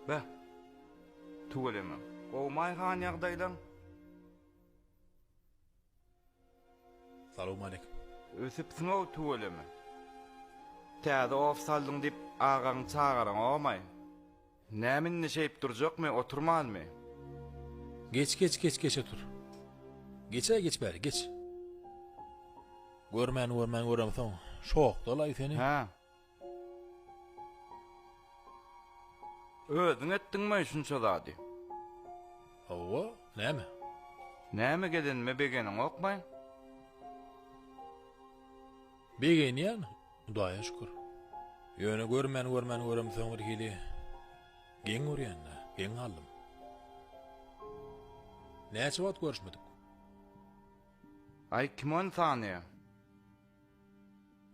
Beh. Tüweleme. Gowumaý han ýagdaýlaň? Salowmaleýkim. Ösüpsiň-ow tüweleme. Täze ofis aldyň diýip agaňy çagyraňomaý. Näme indi şeýip durjakmy, oturmanmy? Geç geç geç geç otur. Geçäý geç bäri geç. Görmän görmän göremsoň şokdalaý seni. Hä. Özüň etdiňmi şunça zady? Hawa, näme? Näme gelenime begeniňokmy? Begenýän, Hudaýa şükür. Ýöne görmän görmän göremsoň bir hili geň görýän-dä, geň galdym. Näçe wagt görüşmedik? Aý, kim ony sanaýa?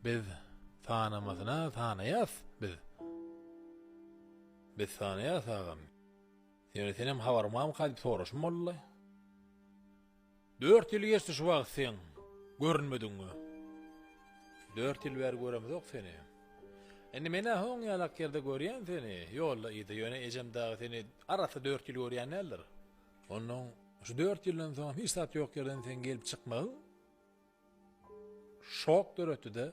Biz sanamasyna sanaýas biz. Biz sanaýas agam. Ýöne senem habaryň barmyka diýip soraşym boldy. Dört ýyl geçdi şu wagt seň görünmedigiňe. Dört ýyl bäri göremzok seni. Indi men-ä hoň ýalak ýerde görýän seni, ýolda yzda, ýöne ejem dagy seni arassa dört ýyl görýän däldir. Onnoň şu dört ýyldan soňam hiç zat ýok ýerden seň gelip çykmagyň şok döretdi-de.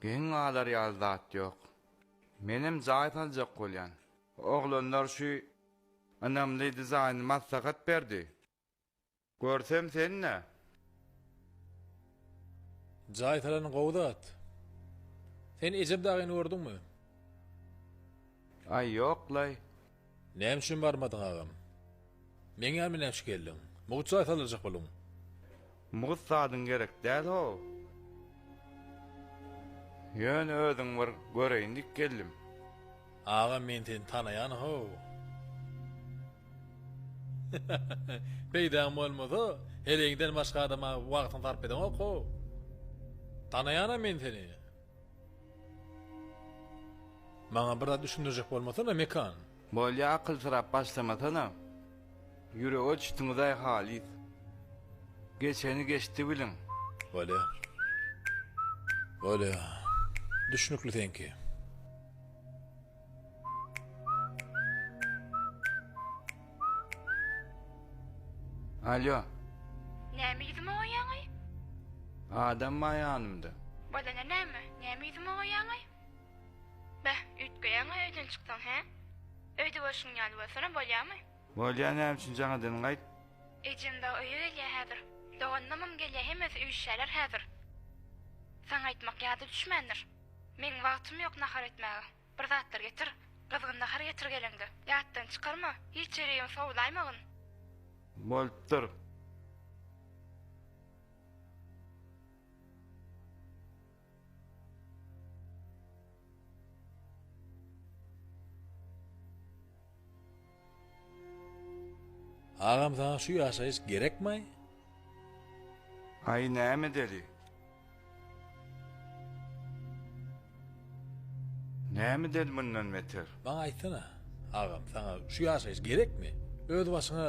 Geň galar ýaly zat ýok. Menem jaý saljak bolýan. Oglanlar şu ynamly dizaýny maslahat berdi. Görsem sen-dä. Jaý salanyň gowy zat. Sen ejem dagyny gördüňmi? Aý ýok-laý. Näme üçin barmadyň agam? Meň ýanyma näme üçin geldiň? Mugt jaý saldyrjak bolduň. Mugt zadyň gerek däl how. Ýöne özüň bir göreýin diýip geldim. Agam men seni tanaýan how. Peýdaň bolmasa, heleýiňden başga adama wagtyňy sarp edeňok how. Tanaýanam men seni. Maňa bir zat düşündirjek bolmasana Mekan. Bolýa akylsyrap başlamasana. Ýürege düşdüňizaý halys. Geçeni geçdi biliň. Bolýa. Bolýa. Düşnükli seňki. Alýo. Näme ýüzüme goýýaňaý? Adam bar ýanymda. Bolany näme? Näme ýüzüme goýýaňaý? Beh, üýtgeýäňaý öýden çyksaň, hä? Öýde bolşuň ýaly bolsana, bolýamy? Bolýa, näme üçin jaň edeniňi aýt. Ejem dagy öýe gelýä häzir. Doganlamam gelýä, hemmesi üýşýäler häzir. Saňa aýtmak ýada düşmändir. Meň wagtym ýok nahar etmäge. Bir zatlar getir. Gyzgyn nahar getir geleňde. Ýatdan çykarma, hiç ýerigem sowulaýmagyn. Bolupdyr. Agam saňa şu ýaşaýyş gerekmaý? Aý näme edeli? Näme edeli mundan beter? Maňa aýtsana, agam, saňa şu ýaşaýyş gerekmi? Öz başyňa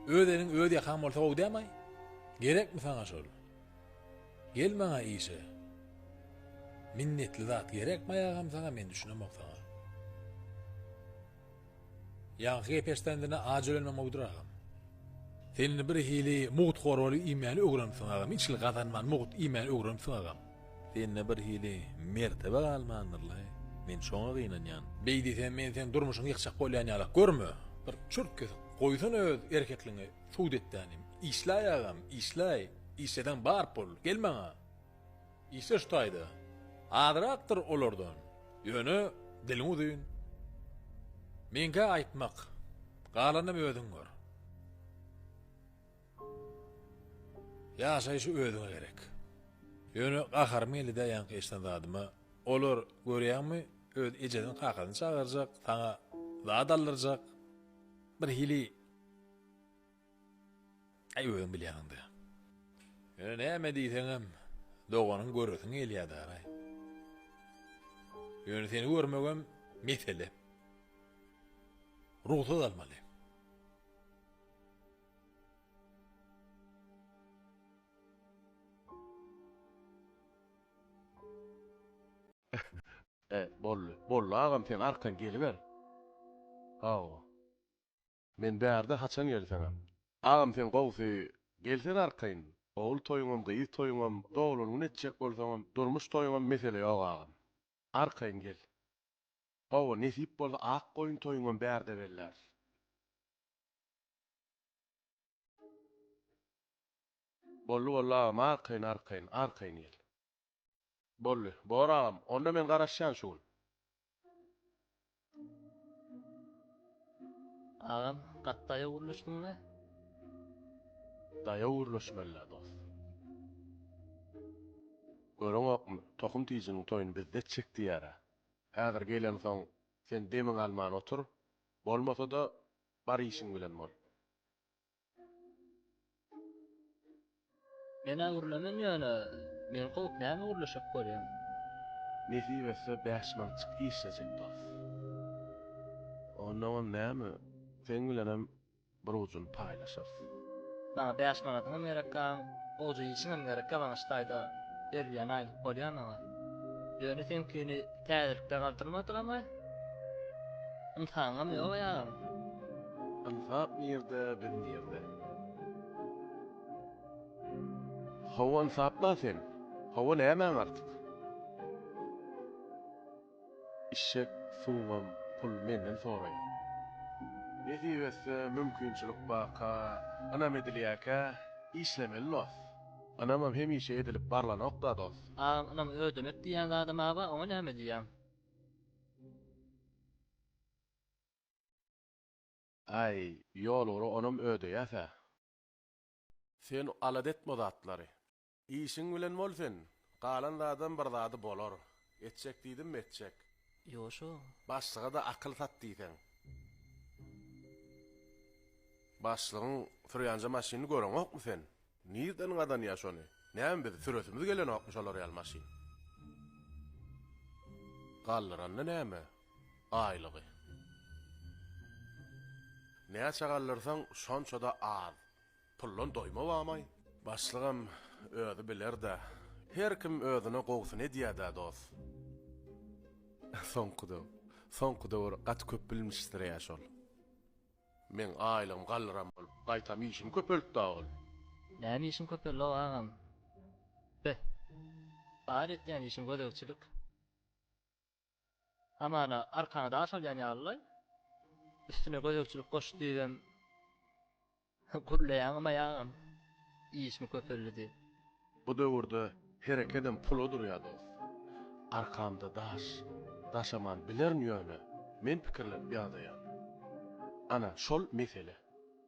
öz eliň, öz ýakaň bolsa gowy dämaý? Gerekmi saňa şol? Gel maňa işe. Minnetli zat gerekmi agam saňa men düşünemok saňa. Ýaňky gep eşdendine aç ölenmem gowudyr agam. Sen indi bir hili mugt hor bolup iýmäni öwrenipsiň agam hiç hili gazanman mugt iýmäni öwrenipsiň agam. Sende bir hili mertebe galmandyrlaý men şoňa gynanýan. Beý diýsem men seň durmuşyňy ýykjak bolýan ýalak görme. Bir çürt kesik goýsana öz erkekligiňi sud etdänim. Işläý agam işläý işleseň bar pul gel maňa. Işle şu taýda. Azrakdyr olardan. Ýöne diliň uzyn. Meňkä aýtmak. Galanam özüň gör. Ýaşaýşy özüňe gerek. Ýöne gaharym geldi-dä ýaňky eşiden zadyma. Olar, görýäňmi, öz ejesini kakasyny çagyrjak, saňa zat aldyrjak. Birhili Äý özüň bilýäňdä. Ýöne näme diýseňem doganyň göresiň gelýä daraý. Ýöne seni görmegem mesele. Rugsat almaly. E, boldy. Boldy agam sen arkaýyn geliber. Hawa. Men bärde haçan gelseňem. Agam sen gowsy gelsene arkaýyn. Ogul toýuňam, gyz toýuňam, doglan gün etjek bolsaňam, durmuş toýuňam mesele ýok agam. Arkaýyn gel. Hawa, nesip bolsa ak goýun toýuňam bärde belläris. Boldy boldy agam arkaýyn arkaýyn arkaýyn gel. Boldy. Bor agam. Onda men garaşýan şu gün. Agam gaty daýaw gürleşdiňle. Daýaw gürleşmelä dos. Göreňokmy, tohum tijiniň toýuny bizde etjek diýýär-ä. Häzir gelensoň sen demiňi alman otur, bolmasa-da bar işiň bilen bol. Men-ä gürlemen ýöne meni kowup näme gürleşek bolýaň. Nesip etse bäş manatjyk işlejek dos. Onnoňam näme seň bilenem bir ujuny paýlaşarys. Maňa bäş manadyňam gerek gaň, gowja işiňem gerekkä maňa şu taýda berilýän aýlyk bolýa maňa. Ýöne seňkini täzelikde galdyrmadygamaý. Ynsabyňam ýok aýagam. Ynsap nirde, biz nirde? Hawa ynsapla sen. Hawa nämäň artyk? Işek suwuňam pul menden soraýar. Nesip etse mümkinçilik barka, ynam edilýärkä işlemeli dos. Ynamam hemişe edilip barlanokda dos. Agam ynamy ödemek diýýän zadam aba oňa näme diýýäň? Aý, ýol ugry onam ödeýäs-ä. Sen alada etme o zatlary. Işiň bilen bol sen. Galan zadam bir zady bolar. Etjek diýdimmi etjek. Ýoşo. Başlyga-da akyl sat diýseň. Başlygyň sürýänje maşynyny göreňokmy sen? Nirden gazanýa şony? Näme biz süresimiz gelenokmy şolar ýaly maşyn? Galdyranda näme? Aýlygy. Näçe galdyrsaň şonça-da az. Puldan doýma bamaý? Başlygam özi biler-dä. Her kim özüne gowusyny edýä-dä dos. Soňky döw. Soňky döwür gaty köp bilmişsireýä şol. Meň aýlygym galdyran bolup, gaýtam işimi köpeltdi-ä ol. Näme işiň köpeldi-ow agam? Be. Bar etýän işiň gözegçilik. Hamana arkaňa daş alýan ýaly-laý. Üstüne gözegçilik goş diýibem gürleýäňem-aý agam. Işim köpeldi diýip. Bu döwürde herekedem pula durýa dos. Arkamda daş, daşaman bilerin ýöne men pikirlenip ýadaýan. Ana şol mesele.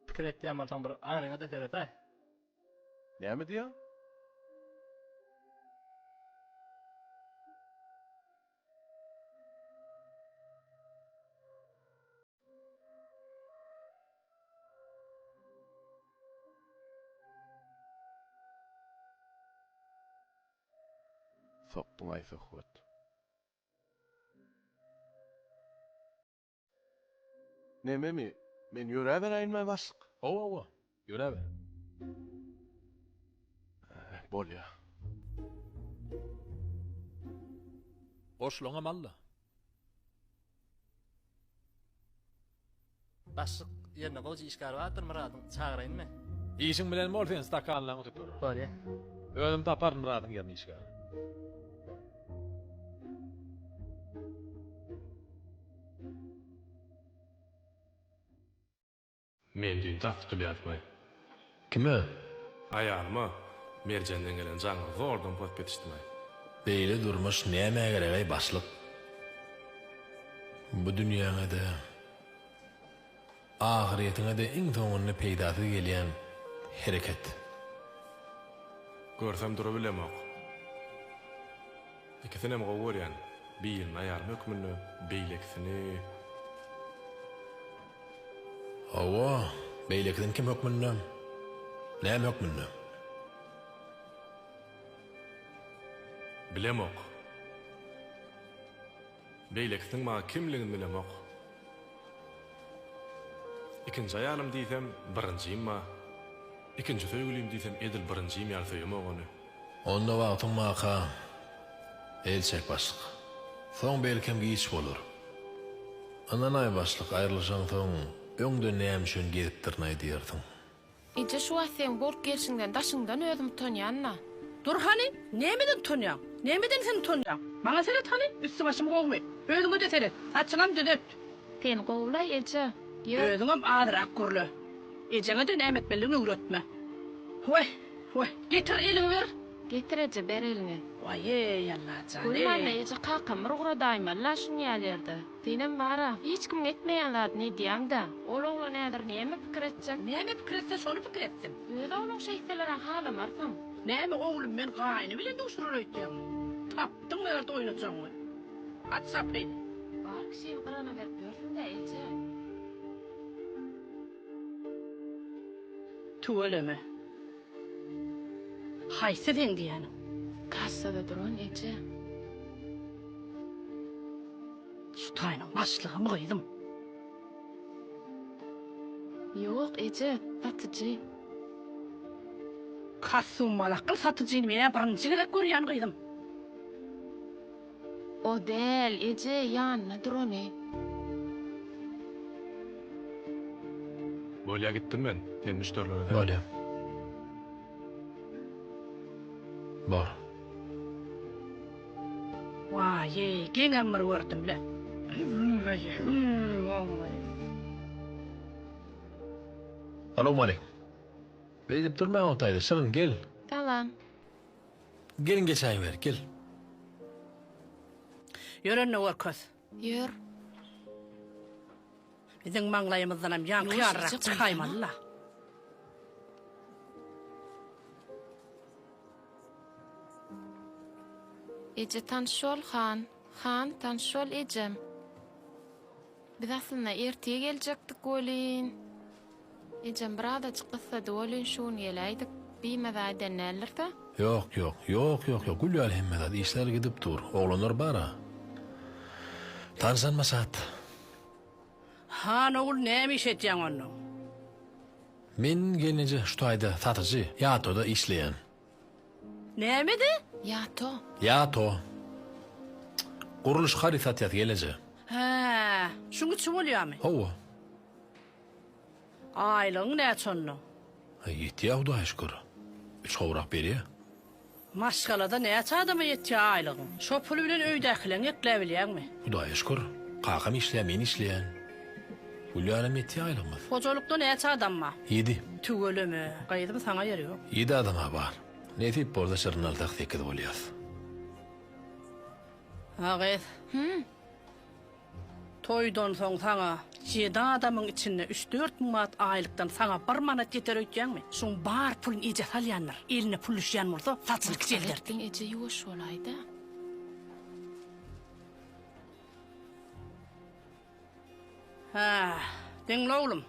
Pikir etýän bolsaň bir aňryňa-da seret-aý. Näme diýýäň? Sokduň-aý söhbet. Nememi, men ýöräberäýinmi başlyk? Hawa, hawa, ýöräber. Bolýa. Goşlaňam al-da. Başlyk ýerine gowja işgär bardyr Myradyň, çagyraýynmy? Işiň bilen bol sen stakanlaňy süpür. Bolýa. Özüm taparyn Myradyň ýerine işgär. Men düýn tas tutulýardym-aý. Kime? Aýalyma Merjenden gelen jaňa zordan posup ýetişdim-aý. Beýle durmuş nämä gereg-aý başlyk? Bu dünýäňe-de, ahyrýetiňe-de iň soňunda peýdasyz gelýän hereket. Görsem durubilemok. Ikisinem gowy görýän. Birini aýalym hökmünde, beýlekisini. Hawa, beýlekisini kim hökmünde? Näme hökmünde? Bilemok. Beýlekisiniň maňa kimligini bilemok. Ikinji aýalym diýsem, birinjim bar. Ikinji söýgülim diýsem, edil birinjim ýaly söýemok ony. Onda wagtyň barka el çek başlyk. Soň belkem giç bolar. Ynanaý başlyk aýrylyşaňsoň öňden näme üçin gezipdirin-aý diýersiň. Eje şu wagt seň bolup gelşiňden daşyňdan özüm utanýan-da. Dur hany, nämeden utanýaň? Nämeden sen utanýaň? Maňa seret hany, üsti-başym gowumy? Özüňe-de seret, saçyňam düzet. Sen gowulaý eje, ýör. Özüňem azrak gürle. Ejeňe-de näme etmelidigini öwretme. Weý, weý, getir eliňi ber. Getir eje, ber eliňi. Waý-eý, Allajan-eý. Gülmände eje kakam bir ugradaýmaly-la şuny ýaly ýerde. Senem bar-a, hiç kimiň etmeýän zadyny edýäň-dä. Ol oglan häzir näme pikir etjek? Näme pikir etse, şony pikir etsin. Öz ogluň şeýtseler-ä halamarsyň. Näme oglum men gaýyny bilen duşurar öýtýäňmi? Tapdyň bu ýerde oýnajagyňy. Aç gapyny. Bar kişini gyrana berip ýörsüň-dä, eje. Tüweleme. Haýsy seň diýýäniň? Kassada duran eje. Şu taýynyň başlygymy gyzym? Ýok, eje, satyjy. Kostum malakly satyjyny men-ä birinji gezek görýän gyzym. O däl, eje, ýanynda durany. Bolýa gitdim men, sen müşderilere seret. Bolýa. Bor. Waý-eý, geňem bir gördüm-le. Salowmaleýkim. Beýdip durmaň o taýda, Şirin, gel. Salam. Gelin geçäýiň beri, gel. Ýör indi görkez. Ýör. Biziň maňlaýymyzdanam ýaňky ýalyrak çykaýmaly-la. Eje tanyş bol, han. Han, tanyş bol, ejem. Biz aslynda ertir geljekdik welin, ejem birazajyk gyssady welin şu gün geläýdik. Bimaza eden däldir-dä? Ýok, ýok, ýok, ýok, ýok, gül ýaly hemme zat, işler gidip dur. Oglanlar bar-a. Tanyşanyma şat. Han ogul näme iş edýäň onnoň? Men gelneje şu taýda satyjy, ýatoda işleýän. Nämede? Ýato. Ýato. Gurluşyk haryt satýas gelneje. Hä, şuň içi bolýamy? Hawa. Aýlygyň näçe onnoň? Ýetýä Hudaýa şükür. Üç gowrak berýä. Maşgalada näçe adama ýetýär aýlygyň? Şo pul bilen öýdäkileňi ekläbilýäňmi? Hudaýa şükür, kakam işleýär, men işleýän. Gülýalam ýetýär aýlygymyz. Hojalykda näçe adam bar? Ýedi. Tüweleme, gyzym saňa ýer ýok. Ýedi adam-a bar. Nesip bolsa şirin alsak sekiz bolýas. A gyz. Hü? Toýdan soň saňa ýedi adamyň içinde üç-dört müň manat aýlykdan saňa bir manat ýeter öýtýäňmi? Şoň bar puluny eje salýandyr. Eline pul düşýän bolsa, saçyny kiçelderdi. Etdiň eje ýuwaş bolaýda. Hä, diňle oglum.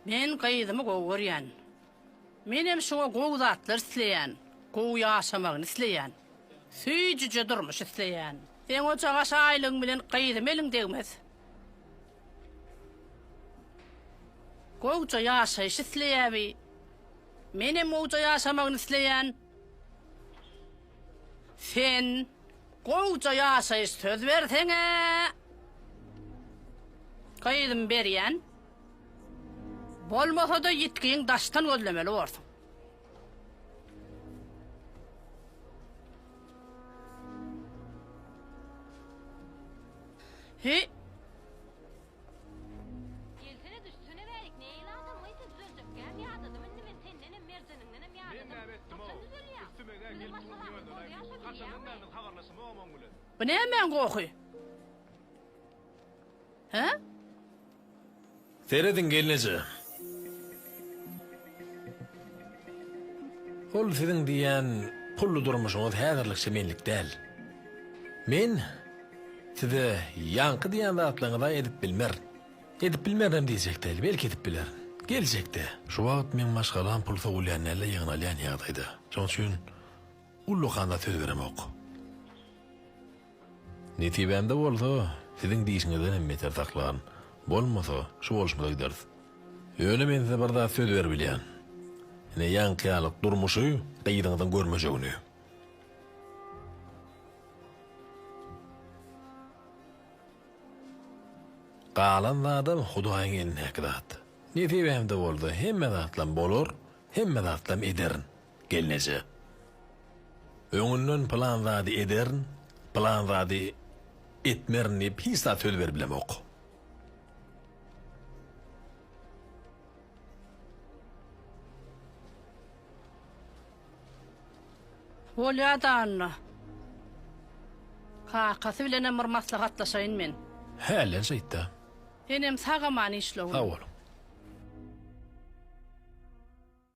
Men gyzymy gowy görýän. Menem şoňa gowy zatlar isleýän. Gowy ýaşamagyny isleýän. Süýjüje durmuş isleýän. Seň o jagaş aýlygyň bilen gyzym eliň degmez. Gowja ýaşaýyş isleýä bi. Menem gowja ýaşamagyny isleýän. Sen gowja ýaşaýyş söz berseň-ä, gyzymy berýän. Bolmasa-da ýitgiň daşdan gözlemeli borsuň. Hi. Gelsene düşsene bärik neýle adam oý sen düzeljekkäm ýadadym indi men sendenem merjeniňdenem ýadadym haçan düzelýäň biziň maşgalamyz bolýa şo bilýäňmi. Bu nämäň gohy? Hä? Serediň gelneje. Ol siziň diýýän pully durmuşyňyz häzirlikçe menlik däl. Men size ýaňky diýýän zatlaryňyz-a edip bilmerin. Edip bilmerinem diýjek däl, belki edip bilerin. Geljekde. Şu wagt meň maşgalam pul sowulýan däl-de ýygnalýan ýagdaýda. Şonuň üçin ullakan zat söz beremok. Nesibämde bolsa, siziň dişiňizden hem beter saklaryn. Bolmasa, şu bolşumyza gideris. Ýöne men size bir zat söz beribilýän. Ine, ýaňky ýalyk durmuşy gyzyňyzyň görmejegini. Galan zadam Hudaýyň elindäki zat. Nesibämde bolsa hemme zatlam bolar, hemme zatlam ederin, gelneje. Öňünden pylan zady ederin, pylan zady etmerin diýip hiç zat söz berip bilemok. Bolýa-da onda. Kakasy bilenem bir maslahatlaşaýyn men. Hälden şeýtdä. Senem sag-aman işle oglum. Sag boluň.